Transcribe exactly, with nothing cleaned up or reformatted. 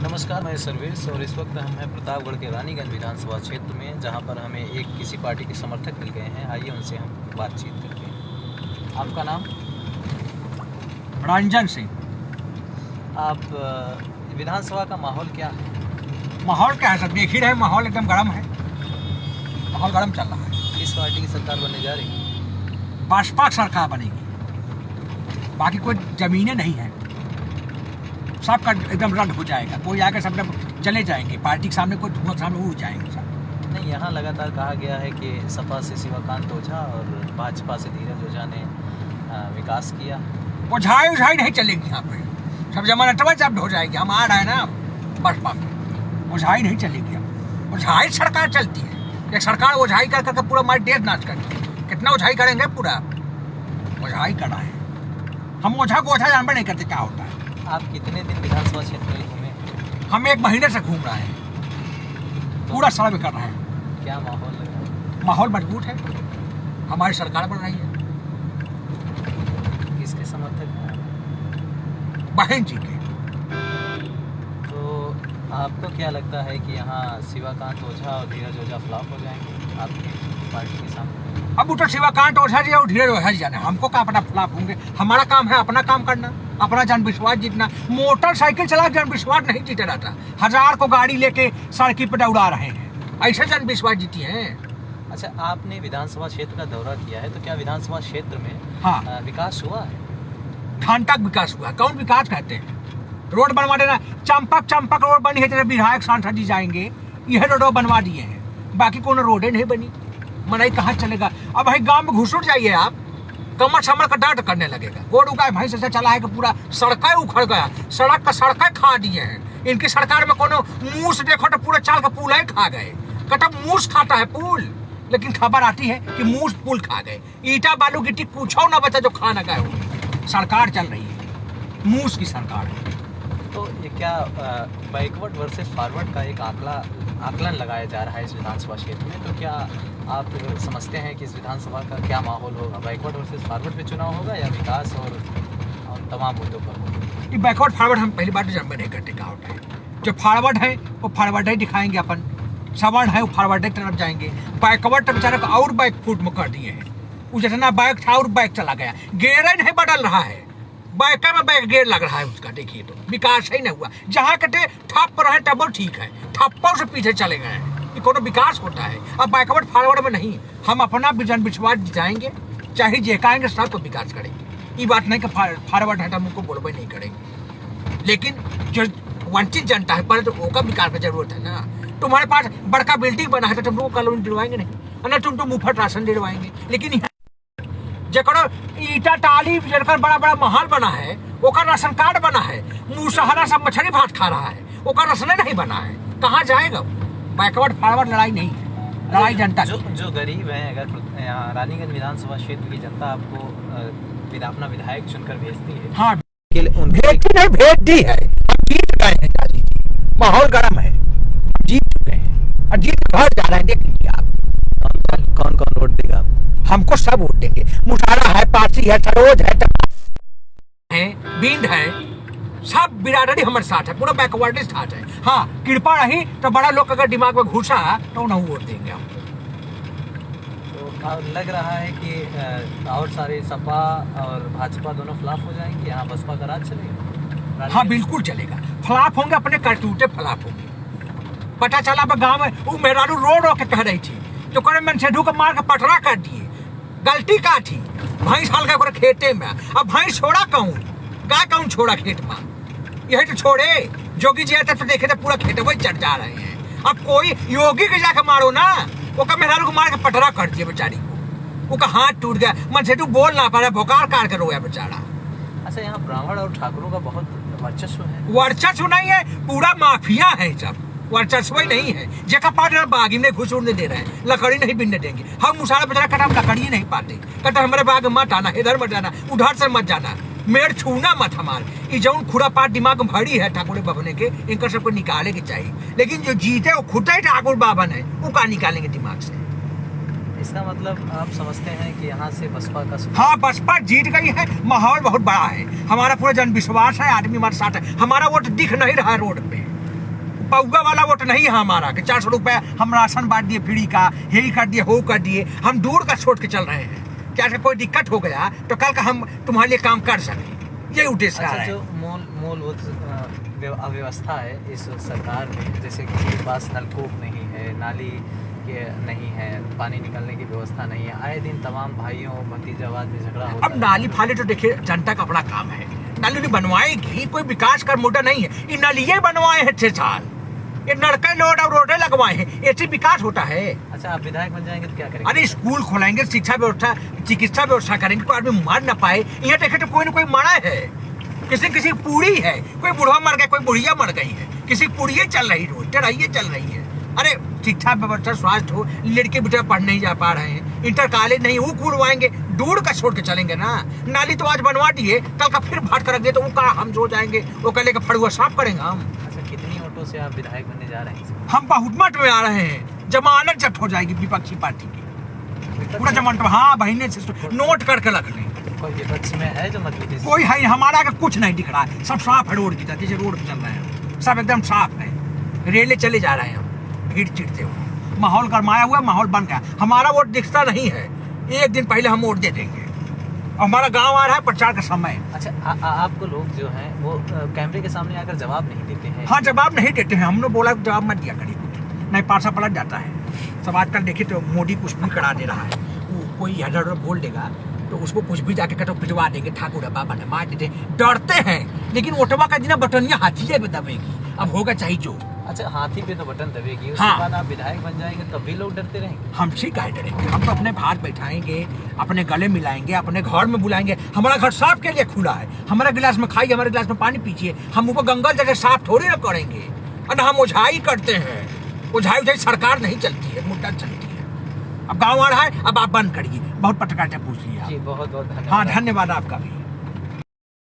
नमस्कार, मैं सर्वेश और इस वक्त हम हैं प्रतापगढ़ के रानीगंज विधानसभा क्षेत्र में, जहां पर हमें एक किसी पार्टी के समर्थक मिल गए हैं। आइए उनसे हम बातचीत करते हैं। आपका नाम? रंजन सिंह। आप, अ, विधानसभा का माहौल क्या है? माहौल क्या है सर, देख ही रहे, माहौल एकदम गर्म है, माहौल गर्म चल रहा है। किस पार्टी की सरकार बनने जा रही है? बसपा की सरकार बनेगी, बाकी कोई जमीनें नहीं है, सबका एकदम रद्द हो जाएगा, कोई आके सब एकदम चले जाएंगे, पार्टी के सामने कोई धुआं के सामने उड़ जाएंगे सब। नहीं, यहाँ लगातार कहा गया है कि सपा से शिवाकांत ओझा और भाजपा से धीरज ओझा ने, अ, विकास किया। ओझाई ओझाई नहीं चलेगी यहाँ पे, सब जमानतवा जब्त हो जाएगी। हम आ रहे हैं ना बसपा में, ओझाई नहीं चलेगी। अब ओझाई सरकार चलती है, एक सरकार ओझाई कर करके पूरा हमारे देश नाश कर दी। कितना ओझाई करेंगे पूरा, ओझाई करना है। हम ओझा को ओझा जानबे नहीं करते क्या होता है। आप कितने दिन विधानसभा क्षेत्र में घूमे? हम एक महीने से घूम रहे हैं, पूरा सर्वे कर रहे हैं। क्या माहौल लग रहा है? माहौल मजबूत है, हमारी सरकार बन रही है। किसके समर्थक हैं आप? बहन जी के। तो आपको क्या लगता है कि यहाँ शिवाकांत ओझा और धीरज ओझा फ्लॉप हो जाएंगे आपकी पार्टी के सामने? अब वो तो शिवाकांत ओझा जी और धीरज ओझा जी जाने, हमको क्या पता फ्लॉप होंगे। हमारा काम है अपना काम करना, अपना जनविश्वास जीतना। मोटरसाइकिल चला के जनविश्वास नहीं जीते रहता, हजार को गाड़ी लेके सड़की पे दौड़ा रहे हैं, ऐसे जनविश्वास जीती हैं। अच्छा, आपने विधानसभा क्षेत्र का दौरा किया है, तो क्या विधानसभा क्षेत्र में, हाँ। अ, विकास हुआ है? घंटा का विकास हुआ है। कौन विकास कहते हैं? रोड बनवा देना, चंपक, चंपक रोड बनी है, जैसे विधायक सांसद जी जाएंगे, यह रोड बनवा दिए हैं, बाकी कोनो रोडे नहीं बनी। मनई कहाँ चलेगा? अब भाई गांव में घुसुर जाइए आप, कमर समर का दर्द करने लगेगा। गोड़ उगाए भैंस ऐसे चला है कि पूरा सड़कें उखड़ गया, सड़क का सड़कें खा दिए हैं। इनकी सरकार में कोनो मूस देखो तो पूरा चाल का पुल ही खा गए। कटब मूस खाता है पुल, लेकिन खबर आती है कि मूस पुल खा गए। ईंटा बालू गिट्टी कुछ ना बचा जो खा ना गए हो। सरकार चल रही है, मूस की सरकार है। तो ये क्या, अ, बैकवर्ड वर्सेस फॉरवर्ड का एक आंकड़ा, आकलन लगाया जा रहा है इस विधानसभा क्षेत्र में, तो क्या आप समझते हैं कि इस विधानसभा का क्या माहौल होगा? बैकवर्ड वर्सेस फॉरवर्ड पे चुनाव होगा या विकास और, और तमाम मुद्दों पर होगा? ये बैकवर्ड फॉरवर्ड हम पहली बात तो जानबे नहीं करते क्या होता है। जो फॉरवर्ड है वो फॉरवर्ड ही दिखाएंगे अपन, सवर्ण है वो फॉरवर्ड की तरफ जाएंगे। बैकवर्ड तो बेचारे को और बैकफुट में कर दिए हैं, वो जितना बैक था और बैक चला गया, गेयर ही नहीं बदल रहा है, बैक में बैक गेयर लग रहा है उसका। देखिए तो विकास ही नहीं हुआ, जहाँ कटे ठप रहे तब ठीक है, ठप्पों से पीछे चले गए हैं। ये कोनो विकास होता है? अब बैकवर्ड फॉरवर्ड में नहीं, हम अपना विजन विश्वास जिताएंगे, चाहे जे कहेंगे सब तो विकास करेंगे। ये बात नहीं कि फा-, फॉरवर्ड है तो हम उनको बोलबे नहीं करेंगे, लेकिन जो वंचित जनता है पहले तो ओका विकास की जरूरत है ना। तुम्हारे पास बड़का बिल्डिंग बना है तो तुम लोग कॉलोनी दिलवाएंगे नहीं, ना तुम तो मुफ्त राशन दिलवाएंगे, लेकिन जकरो ईंटा टाली, जकर बड़ा बड़ा महल बना है, ओकर राशन कार्ड बना है, मुसहरा सब मछली भात खा रहा है, ओकर राशन नहीं बना है, कहाँ जाएगा वो? बैकवर्ड फॉरवर्ड लड़ाई नहीं है, लड़ाई जनता की जो, है। जो गरीब हैं, अगर प्र-, यहाँ रानीगंज विधानसभा क्षेत्र की जनता आपको, अ, विधा-, अपना विधायक चुनकर भेजती है, हाँ। के लिए उन भेजती नहीं, भेज दी है, हम जीत गए हैं चाची जी, माहौल गर्म है, हम जीत चुके हैं और जीत घर जा रहे हैं। देख लीजिए आप। कौन कौन, कौन कौन वोट देगा आपको? हमको सब वोट देंगे, मुसहरा है, पारसी है, सरोज है, है, बिंद है, सब बिरादरी हमारे साथ है, पूरा बैकवर्ड साथ है। हाँ, कृपा रही तो बड़ा लोग अगर दिमाग में घुसा तो उन्हें वोट देंगे हम। तो, आ, लग रहा है कि, अ, और सारे सपा और भाजपा दोनों फ्लॉप हो जाएंगे, यहाँ बसपा का राज चलेगा? हाँ, बिल्कुल चलेगा। फ्लॉप होंगे, अपने करतूते फ्लॉप होंगे। पता चला अब गाँव में वो मेहरारू रो रो के कह रही थी, तो करे मनसेधू को मार के पटरा कर दिए। गलती का थी? भैंस हल गए ओकरे खेते में, अब भैंस छोड़ा कौन, गाय कौन छोड़ा खेत में? यही तो छोड़े, जोगी जी आते तो देखे तो पूरा खेतवे चट जा रहे हैं। अब कोई योगी के जाके मारो ना, ओकर मेहरारू को मार के पटरा कर दिए बेचारी को, ओका हाथ टूट गया, मनसेधू बोल ना पा रहा, भोकार काट के रोया बेचारा। अच्छा, यहाँ ब्राह्मण और ठाकुरों का बहुत वर्चस्व है। वर्चस्व नहीं है, पूरा माफिया है सब, वर्चस्व ही नहीं है। जेका पाट रहा बागी में घुस उड़ने दे रहे हैं, लकड़ी नहीं बिनने देंगे। हम मुसहरा बेचारा कटा हम लकड़ी ही नहीं पाते, कहते हमारे बाग में मत आना, इधर मत जाना, उधर से मत जाना, मेड़ छूना मत हमार। ई जौन खुरापात दिमाग में भरी है ठाकुर बाभन के, इनकर सबको निकाले के चाहिए। लेकिन जो जीते वो खुदे ठाकुर बाभन है, वो का निकालेंगे दिमाग से? इसका मतलब आप समझते हैं कि यहाँ से बसपा का सुधार? हाँ, बसपा जीत गई है, माहौल बहुत बड़ा है, हमारा पूरा जनविश्वास है, आदमी हमारे साथ है, हमारा वोट दिख नहीं रहा है रोड पे। पौवा वाला वोट नहीं है हमारा कि चार सौ रुपया हम राशन बांट दिए फ्री का, यही कर दिए, हो कर दिए। हम दूर का सोच के चल रहे हैं कि अगर कोई दिक्कत हो गया तो कल का हम तुम्हारे लिए काम कर सकें, ये उद्देश्य अच्छा, है। जो मूल मूलभूत, अ, व्यव-, अव्यवस्था है इस सरकार में, जैसे किसी के पास नलकूप नहीं है, नाली के नहीं है, पानी निकलने की व्यवस्था नहीं है, आए दिन तमाम भाइयों भतीजावाद में झगड़ा होता अब है। नाली फाली तो देखिए, जनता का अपना काम है, नाली उली बनवाएगी, कोई विकास का मुद्दा नहीं है। ये नालिये बनवाए हैं छह साल, ये नलके लोड और रोडे लगवाए हैं, ऐसे विकास होता है? अच्छा, आप विधायक बन जाएंगे तो क्या करेंगे? अरे, स्कूल खोलेंगे, शिक्षा व्यवस्था, चिकित्सा व्यवस्था करेंगे, कोई आदमी मर ना पाए। यहाँ देखे तो कोई ना कोई मरा है, किसी किसी की पूरी है, कोई बूढ़ा मर गया, कोई बुढ़िया मर गई है, किसी की पूरिये चल रही, रोज चढ़ाइये चल रही है। अरे, शिक्षा व्यवस्था, स्वास्थ्य हो, लड़के बेटा पढ़ नहीं जा पा रहे हैं, इंटर कॉलेज नहीं, वो खुलवाएंगे, दूर का छोड़ के चलेंगे ना। नाली तो आज बनवा दिए, कल का फिर भाट कर रख दिए तो वो का हम सो जाएंगे, वो कह लेके फड़ुआ साफ करेंगे हम। अच्छा, कितनी वोटों से आप विधायक बनने जा रहे हैं? हम बहुमत में आ रहे हैं, जमानत जब्त हो जाएगी विपक्षी पार्टी की। विपक्ष पूरा में? जमानत, हाँ, बहिने से नोट करके रख लें। कोई विपक्ष में है जो मजबूती से कोई है, हमारा आगे कुछ नहीं दिख रहा है, सब साफ है रोड की तरह, जैसे रोड पे चल रहे हैं, सब एकदम साफ है। रेले चले जा रहे हैं हम, भीड़ चिढ़ते हुए, माहौल गरमाया हुआ, माहौल बन गया। हमारा वोट दिखता नहीं है, एक दिन पहले हम वोट दे देंगे। और हमारा गांव आ रहा है प्रचार का समय। अच्छा, आ, आ, आपको लोग जो हैं वो, अ, कैमरे के सामने आकर जवाब नहीं देते हैं? हाँ, जवाब नहीं देते हैं। हमने बोला जवाब मत दिया करिए कुछ, नहीं पासा पलट जाता है। सब आजकल देखिए तो मोदी कुछ भी करा दे रहा है, वो कोई इधर उधर बोल देगा तो उसको कुछ भी जाके कतो पिटवा देंगे, ठाकुर है, बाबा ने मार देते, डरते हैं। लेकिन वोटवा का दिन बटनिया हाथी पे दबेगी, अब होगा चाहे जो। अच्छा, हाथी पे तो बटन दबेगी, उसके हाँ। बाद आप विधायक बन जाएंगे तब भी लोग डरते रहेंगे? हम से काहे डरेंगे? हम तो अपने भाग बैठाएंगे, अपने गले मिलाएंगे, अपने घर में बुलाएंगे। हमारा घर सबके लिए खुला है, हमारा गिलास में खाइए, हमारे गिलास में पानी पीजिए। हम ऊपर गंगल जैसे साफ थोड़ी ना करेंगे, और ना हम ओझाई करते हैं। ओझाई ओझाई सरकार नहीं चलती है, मुद्दा चलती है। अब गाँव आ रहा है, अब आप बंद करिए, बहुत पत्रकारिता पूछ लिया। जी, बहुत बहुत धन्यवाद। हाँ, धन्यवाद आपका भी।